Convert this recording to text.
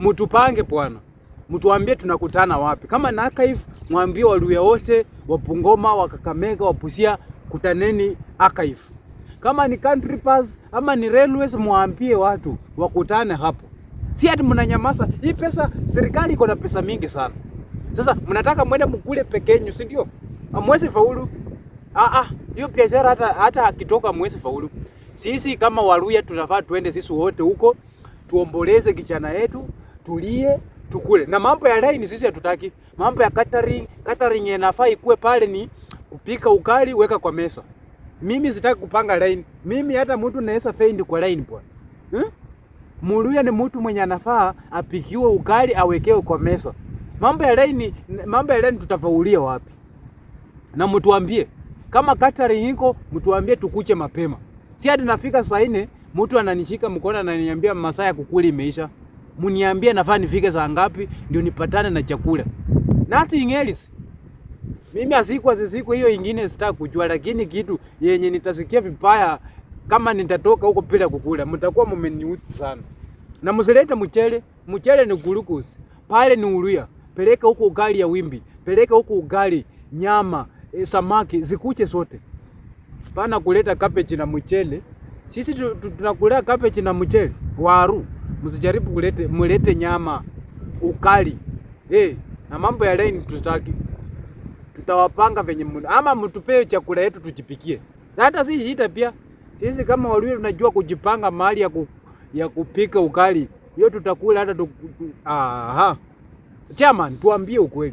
Mtupange bwana, mtuambie tunakutana wapi. Kama na archive, mwambie Waluya wote wa Bungoma, wa Kakamega, wa Busia, kutaneni archive. Kama ni Country Pass ama ni railways, mwambie watu wakutane hapo. Si ati mnanyamaza. Hii pesa, serikali iko na pesa mingi sana. Sasa mnataka mwende mkule peke yenu, si ndio? Hamwezi faulu. Ah ah, hiyo biashara hata akitoka mwezi faulu. Sisi kama Waluya tunafaa tuende sisi wote huko tuomboleze kijana yetu, tulie, tukule. Na mambo ya line sisi hatutaki. Mambo ya catering, catering inafaa ikuwe pale ni kupika ugali, weka kwa meza. Mimi sitaki kupanga line. Mimi hata mtu naweza faint kwa line bwana. Hmm? Muluya ni mtu mwenye anafaa apikiwe ugali awekewe kwa meza. Mambo ya line, mambo ya line tutafaulia wapi? Na mtuambie kama catering iko, mtuambie tukuche mapema. Si hadi nafika saa 4 mtu ananishika mkono ananiambia masaa ya kukula imeisha. Mniambie nafaa nifike saa ngapi ndio nipatane na chakula. Nothing else. Mimi asikwa siku hiyo ingine sitaki kujua, lakini kitu yenye nitasikia vibaya kama nitatoka huko bila kukula, mtakuwa mmeniudhi sana. Na msilete mchele, mchele ni glucose. Pale ni uruya. Peleka huko ugali ya wimbi, peleka huko ugali, nyama, samaki, zikuche sote. Pana kuleta cabbage na mchele. Sisi tunakula cabbage na mchele, waru. Msijaribu kulete, mulete nyama, ukali. Na mambo ya line tutaki. Tutawapanga venye ama mtupee chakula yetu tujipikie. Hata si shida pia. Sisi kama Waluya tunajua kujipanga mahali ya kupika ukali. Hiyo tutakula hata aha. Chairman, tuambie ukweli.